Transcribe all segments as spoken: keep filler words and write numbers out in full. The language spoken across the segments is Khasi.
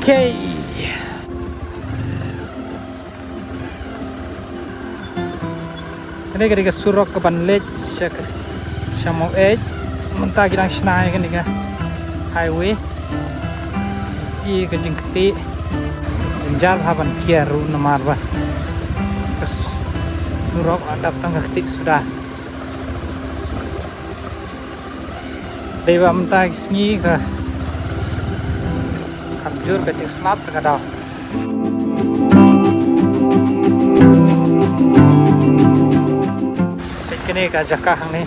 Okay. Kane ka dei ka surok kaban leit sha ka, sha Maweit. Mynta ki dang shna ïa kane ka highway. Ki ka jingkti jynjar bha ban kiar ruh namar ba ka s-, surok la dap tang ka kti suda. Dei ba mynta ki sngi ka kham jur ka jingslap ka daw. Peit kane ka jaka hangne.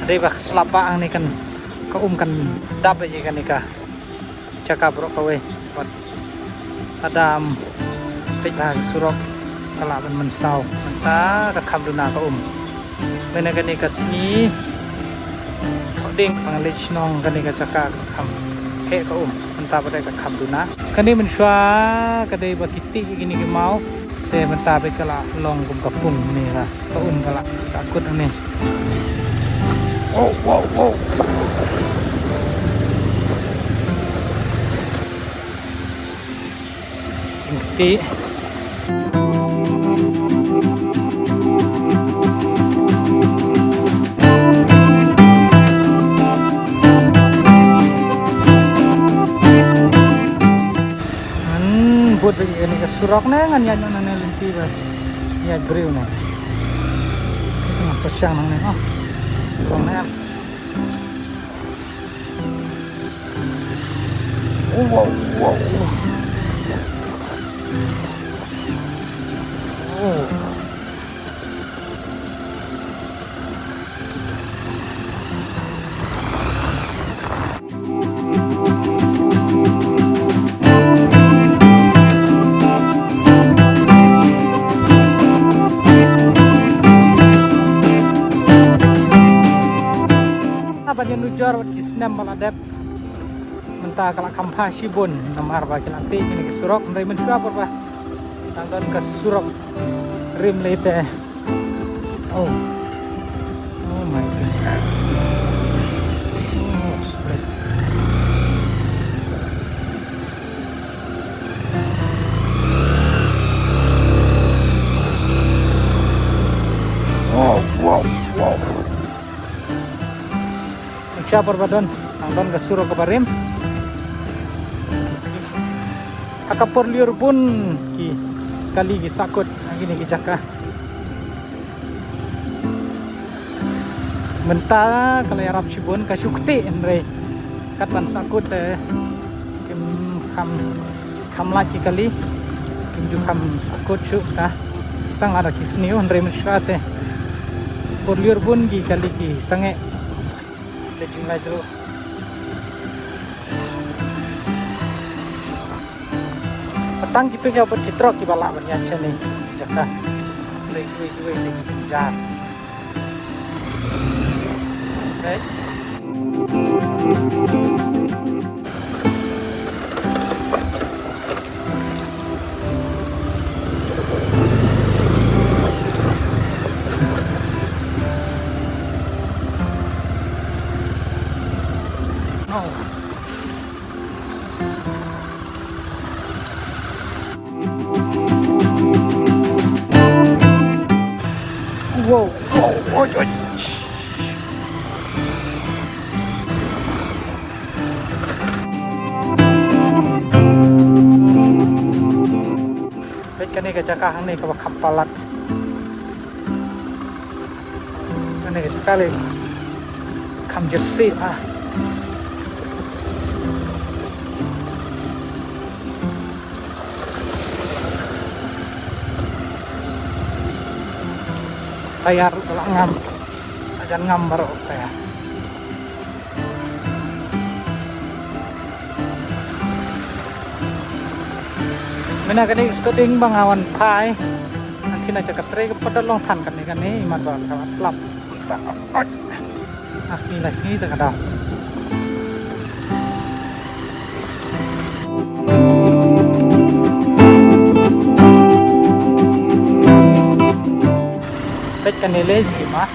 Dei ba ka slap ba hangne kan ka um kan dap ïa kane ka jaka baroh kawei. Wat lada ym peit bha ka surok ka lah ban mynsaw. Mynta ka kham duna ka um. Mynne kane ka sngi thoh ding ba nga leit shnong kane ka jaka ka kham heh ka um. Mynta ba dei ka kham duna. Kane mynshuwa ka dei ba ki tih ïa kine ki maw. Te mynta beit ka la long kum ka pung ne ka, ka um ka la sahkut ne. Wow, wow, wow. Jingkti. Ngan bud ba ïa kane ka surok ne ngan ïaid noh nangne lynti ba ïaid briew ne. Ngan pyrshang nangne, oh. Surok ne. Oh, wow, wow. Oh. Ban ïanujor bad ki snem ba la dep. Mynta ka la kham bha shibun namar ba ki la tih kine ki surok, hynrei mynshuwa por ba dang don ka surok rim lei te. Oh. Oh my God. Oh, shit. Oh, wow, wow. Sha por ba don, nang don ka surok kaba rim. Ha ka por lyiur bun ki kali ki sahkut ha kine ki jaka. Mynta ka la ïarap shibun ka shu kti hynrei kat ban sahkut te kim kham, kham lait ki kali, kim ju kham sahkut shuh ta. Tang lada ki sniew hynrei mynshuwa te por lyiur bun ki kali ki sangeh. Te jinglait ruh. Tang ki pickup bad ki truck kiba lah ban ïaid shane ki jaka. Lei kiwei kiwei lei ki jynjar. Okay. Wow, wow, oi, oi. Peit kane ka jaka hangne kaba kham palat. Kane ka jaka lei kham jyrsieh ah. Tayar ruh ka la ngam. Hajan ngam baroh tayar. Mynne kane ka studing ba nga wan phai. Hangtei na jaka trei ka pat da long than kane kane imat ba ka la slap. Ar sngi lai sngi te ka daw. Peit kane lei shi ma.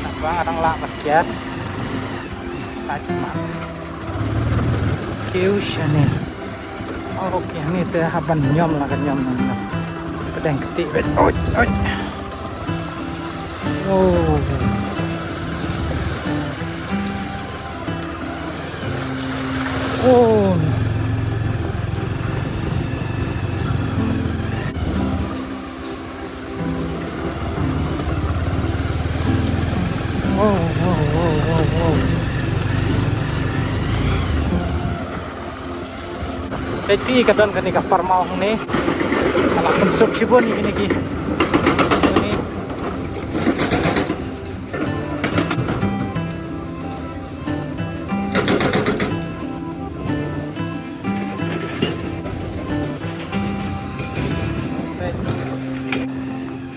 Naba nga dang lah ban kiar. Sait ma. Kiew shane. Okay, ni te hap ban ñiom la ka ñiom na. Pdeng kti beit. Oi, oi. Oh. Oh. Wow, wow, wow, wow, wow. Te phi ka don kane ka farmhouse hangne. Ka la pynsuk shibun ïa kine ki.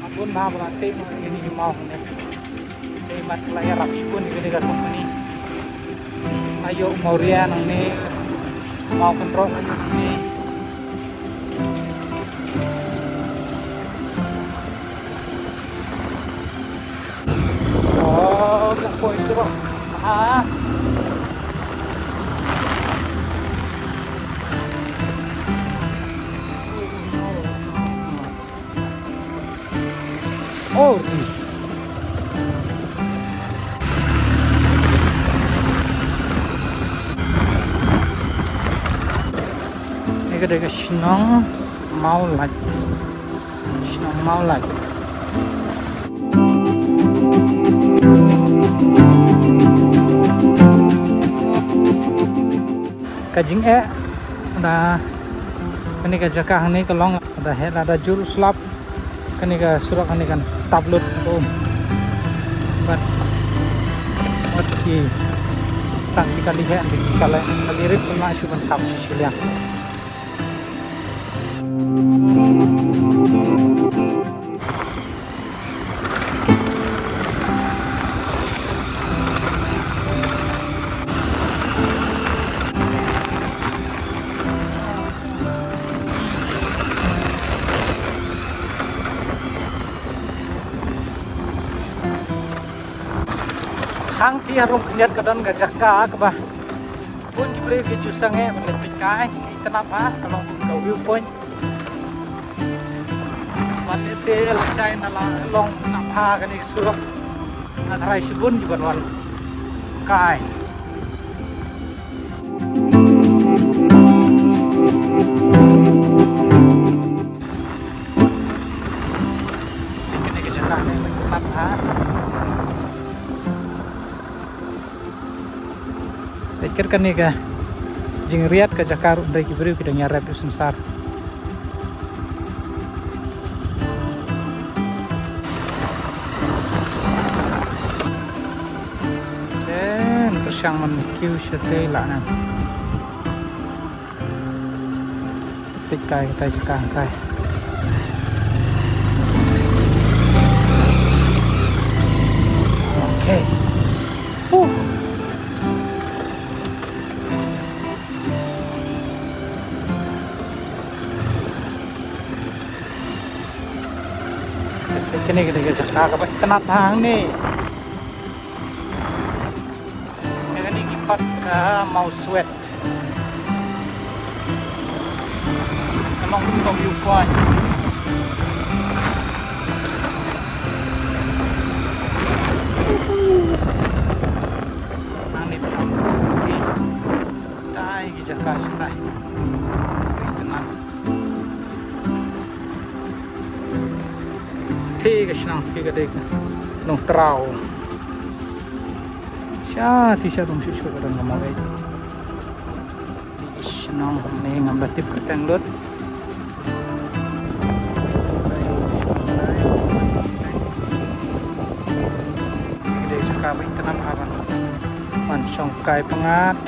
Abun ba ba la tei ma ïa kine ki maw hangne. Tei mat la ïarap shibun ïa kane ka company. Ayo maw ria nangne. Maw kynroh ayo nangne. Oh, ka poi surok. Ah. Oh, di. Ïa ka dei ka shnong Mawlait. Shnong Mawlait. Ka jingeh da kane ka jaka hangne ka long da heh lada jur u slap kane ka surok hangne kan tap lut bun. Bad wat ki stang ki kali heh ki kali kali rit pynmah shu ban tap shi shiliang. Hangtei harum khyndiat ka don ka jaka kaba bun ki briew ki ju sangeh ban leit peitkai, ka itynnad ha ka long ka viewpoint. Bad lehse lashai na la long na pha kane ka surok, nga tharai shibun ki ban wan kai. Kane ka jaka ne ka itynnad ha. Peit kane ka jingriat ka jaka ruh, hynrei ki briew ki dang ïarep ïa u synsar. Te pyrshang ban kiew shatei lah ngan. Peit kai katai jaka katai. Okay. Huh. Peit kane, kane ka jaka kaba itynnad hangne. Ïa kane ki khot ka Mawswet. Ka long kum ka viewpoint. Hangne pat ki tai ki jaka shatai. Itynnad. Te ka shnong, te ka dei ka Nongtraw. Sha te sha rung shuh shuh ka don ka mawei. Te ka shnong ne ngam da tip kyrteng lut. Te ka dei jaka ba itynnad ha ban, ban shong kai pyngngad.